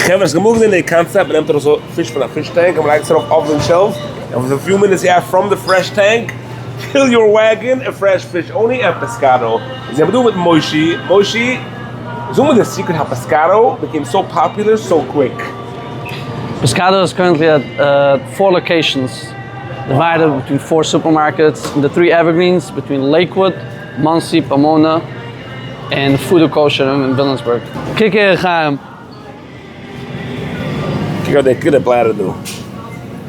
חברה, האסט אמאל געזען די קאנצעפט? מ'נעמט ארויס פיש פון א fish tank און מ'לייגט עס ארויף אויף דעם shelf, און within few minutes you have from the fresh tank fill your wagon and fresh fish only at Pescado. און זעמיר דא מיט מושי, מושי, זאג מיר די secret how Pescado became so popular so quick. Pescado is currently at four locations divided between four supermarkets in the three Evergreens between Lakewood, Monsey, Pomona, און Food Kosher אין וויליאמסבורג. קוק הער חיים. קוק אויף די קילע platter דא.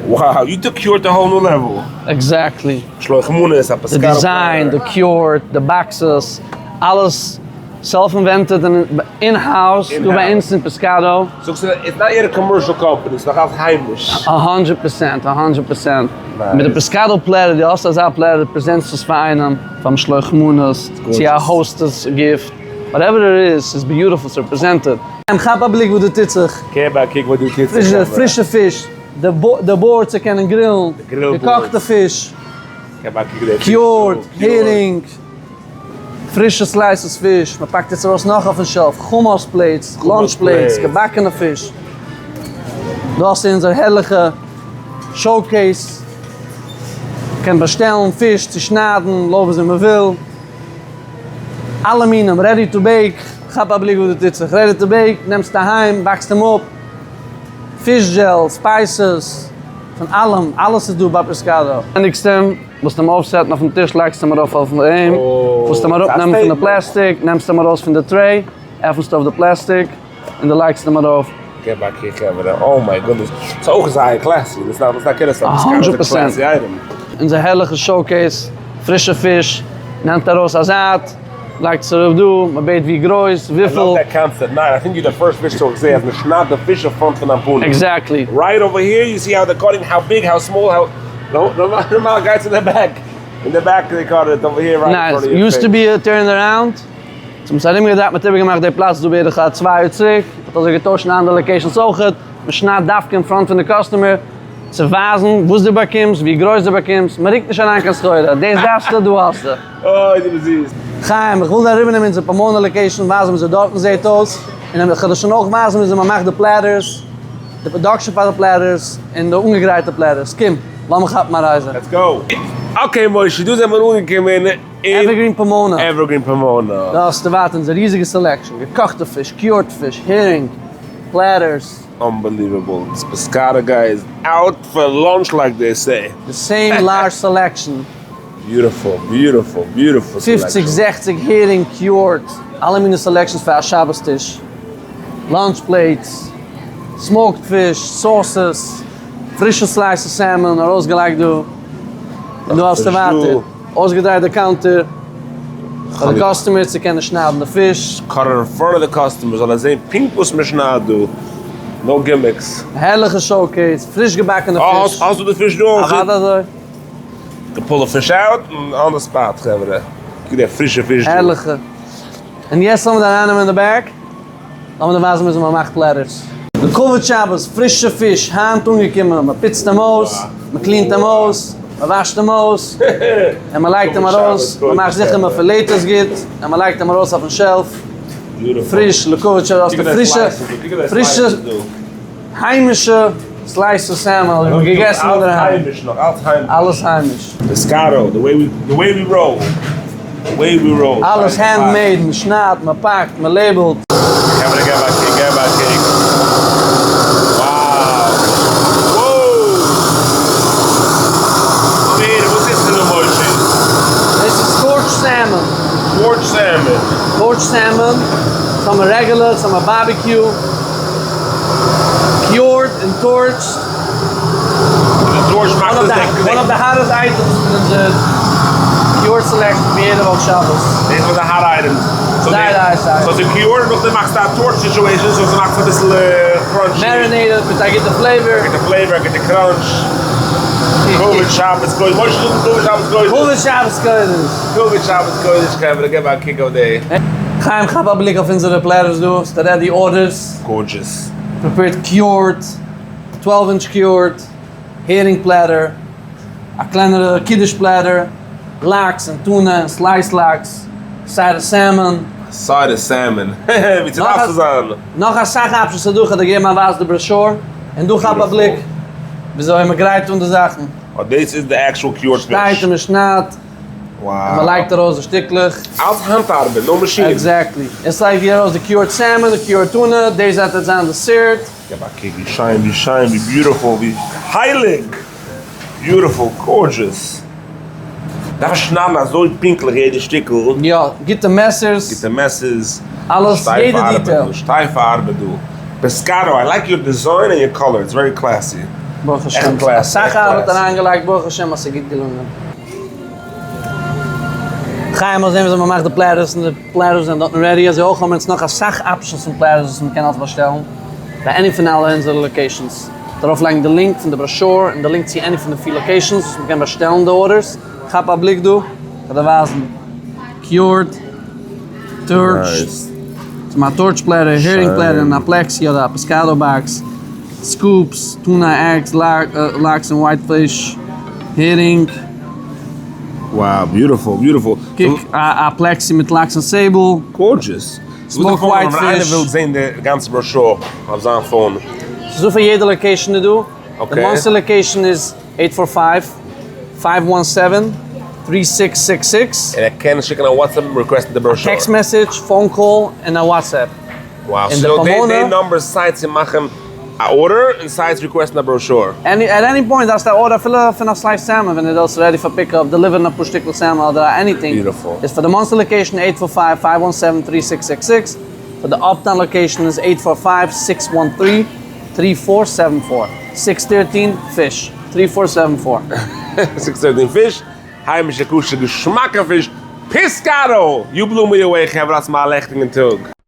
Wow, you took cured to whole new level. Exactly. שלוח מנות, א Pescado די design, די cured, די boxes, אלעס self invented און in house דא ביי אונז אין Pescado. זאגסטו it's not yet a commercial company, ס'איז נאך אלץ היימיש. א הונדרעט פערסענט, א הונדרעט פערסענט. מיט די Pescado platter, דו האסט אזא platter, present סט עס פאר איינעם, פאר משלוח מנות, צו א hostess gift, whatever it is, ס'איז beautiful, ס'איז represented. כאפ א בליק וואס דא טוט זיך. געב א קוק וואס דא טוט זיך חברה. פרישע פיש, די board צו קענען גרילן, געקאכטע פיש, cured, הערינג, פרישע slices פיש, מען פאקט יעצט ארויס נאך אויפן shelf, hummus plates, lunch plates, געבאקענע פיש. דא האסטו אונזער הערליכע showcase, מ'קען באשטעלן פיש צו שניידן לויט וויאזוי מ'וויל, אלע מינים, ready to bake, כאפ א בליק וואס דא טוט זיך, ready to bake, נעמסט אהיים, באקסט אים אפ, fish gel, spices, פון אלעם, אלעס איז דא ביי Pescado. ענדיגסט אים, ווילסט אים אויפסעטן אויפן טיש לייגסט אים ארויף אויפן אים, ווילסט אים אראפנעמען פון די פלעסטיק, נעמסט אים ארויס פון די tray, עפנסט אויף די פלעסטיק, און דו לייגסט אים ארויף. געב א קוק חברה, oh my goodness, ס'איז אויך זייער classy, דאס איז א קערעסטער, א הונדרעט פערסענט, אונזער הערליכע showcase, פרישע פיש, נעמט ארויס א זייט, לייגט עס ארויף דא, מען בעט ווי גרויס, וויפיל. I love that concept, ניין, I think you the first fish store איך זעה אז מען שניידט די פיש אויף front פון דיין פנים. Exactly. Right over here you see how they cutting, how big, how small, how, נארמאל גייטס אין די back, אין די back they cut it, over here right in front of your face. Nice, used to be turn around. זיי האבן עס ארומגעדרייט, מען האט איבערגעמאכט די פלאץ דא בערך א צוויי יאר צוריק, מען האט אזוי געטוישט אין אנדערע locations אויכעט, מען שניידט דווקא אין front פון די customer, צו ווייזן וואס דו באקומסט, ווי גרויס דו באקומסט, מען רוקט נישט אריין קיין סחורה, דאס דארפסטו, דא האסטו. אוי דו ביסט זיס. חיים, איך וויל דיר אריבערנעמען אונזער Pomona location, ווייזן וויאזוי דארטן זעט אויס, און איך וועל דיר שוין אויך ווייזן וויאזוי מען מאכט די platters, די production פאר די platters, און די אנגעגרייטע platters. קום, לאמיר כאפן א רייזע. Let's go. Okay משה, דא זעמיר אנגעקומען אין Evergreen Pomona. Evergreen Pomona. דא האסטו ווייטער אונזער ריזיגע selection, געקאכטע פיש, cured פיש, הערינג, platters. Unbelievable, this Pescado guy is out for lunch like they say. The same large selection. Beautiful, beautiful, beautiful selection. פופציג זעכציג הערינג cured, אלע מיני selections פאר א שבת טיש, lunch plates, smoked פיש, sauces, פרישע slices salmon ארויסגעלייגט דא, און דא האסטו ווייטער אויסגעדרייט די counter פאר די customers צו קענען שניידן די פיש. Cut in front of the customer זאל ער זען פונקט וואס מען שניידט דא, no gimmicks. הערליכע showcase, פריש געבאקענע פיש. האסטו די פיש דא אויך? אוודאי אזוי. To pull the fish out און on the spot חברה. קוק די פרישע פיש דא. הערליכע. און יעצט לאמיר ארייננעמען אין די back. לאמיר דיר ווייזן וויאזוי מען מאכט platters. לכבוד שבת, פרישע פיש, היינט אנגעקומען, מען פוצט אים אויס, מען clean ט אים אויס, מען וואשט אים אויס, און מען לייגט אים ארויס, מען מאכט זיכער מען פילעט עס גוט, און מען לייגט אים ארויס אויפן shelf, פריש, לכבוד שבת, האסטו פרישע, פרישע היימישע slices salmon, וואס מ'האט געגעסן אינדערהיים. אלעס היימיש. Pescado, the way we roll. אלעס hand made, מען שניידט, מען פאקט, מען label ט. חברה געב א קוק, געב א קוק. Wow! Wow! ווער, וואס איז דא משה? דאס איז torch salmon. Torch salmon. Torch salmon, ס'האמער regular, ס'האמער barbecue, cured און torched. די torch מאכט עס די. One of the hottest items פון אונזער cured selection פון יעדע וואך שבת. דאס איז one די hot items. זייער הייס item. So ס'איז cured נאכדעם מאכסטו א torch situation so ס'מאכט עס אביסל crunchy. Marinated מיט א גוטע flavor. א גוטע flavor א גוטע crunch. כבוד שבת קודש. משה זאגט כבוד שבת קודש. כבוד שבת קודש. כבוד שבת קודש חברה געב א קוק אויף די. חיים כאפ א בליק אויף אונזערע platters דא, ס'איז ready orders. Gorgeous. Prepared cured. 12 inch cured, הערינג platter, א קלענערע קידוש platter, לאקס און טונא און slice לאקס, side salmon. Side of salmon. ווי ס'דארף צו זיין. נאך אסאך options איז דא, כ'האב דיר געגעבן א ווייז די בראשור, און דא כאפ א בליק וויאזוי מ'גרייט אן די זאכן. אה, דאס איז די actual cured fish. שטייט און מ'שניידט, און מ'לייגט ארויס די שטיקלעך. אלס האנט ארבעט, no machine. Exactly. יעצט לייג איך ארויס די cured salmon, די cured tuna, דאס זייט וועט זיין די seared. געב א קוק ווי שיין, ווי שיין, ווי beautiful, ווי הייליג! Beautiful, gorgeous. דארף שניידן אזוי פונקטליך יעדע שטיקל. יא, גוטע מעסערס. גוטע מעסערס. אלעס, יעדע detail. שטייפע ארבעט דא. Pescado, I like your design and your color, it's very classy. ברוך השם, אסאך ארבעט אריינגעלייגט, ברוך השם אז ס'איז גוט געלונגען. חיים זאל זען וויאזוי מ'מאכט די platters און די platters זענען דארטן ready, אזוי אויך האבן מיר אונז נאך אסאך options פון platters וואס מ'קען אלס באשטעלן ביי any פון אלע אונזערע locations. דערויף לייגן די link פון די בראשור און די link צו any פון די פיר locations וואס מ'קען באשטעלן די orders. כאפ א בליק דא, כ'וועל דיר ווייזן. Cured, torch, ס'איז א torch platter, herring platter, און א plexi אדער א pescado box, scoops, tuna eggs, lox און white fish, herring. Wow, beautiful, beautiful. קוק, א plexi מיט lox און sable. Gorgeous. Smoked white fish. איינער וויל זען די גאנצע בראשור אויף זיין phone. ס'איז דא פאר יעדע location איז דא. די מאנסי location איז eight four five, five one seven, three six six six. און ער קען שיקן א WhatsApp request ן די בראשור. א text message, phone call, און א WhatsApp. Wow, so די number סיי צו מאכן א order און סיי צו request ן א בראשור. At any point דארפסטו א order אפילו פון א slice salmon ווען דו ווילסט ready פאר pickup, deliver ן אפאר שטיקל salmon אדער anything. Beautiful. איז פאר די מאנסי location eight four five, five one seven, three six six six, פאר די Uptown location איז eight four five, six one three, three four seven four, six thirteen fish, three four seven four. Six thirteen fish, היימישע כשר געשמאקע פיש, Pescado! You blew me away חברה, האטס מיר א לעכטיגן טאג.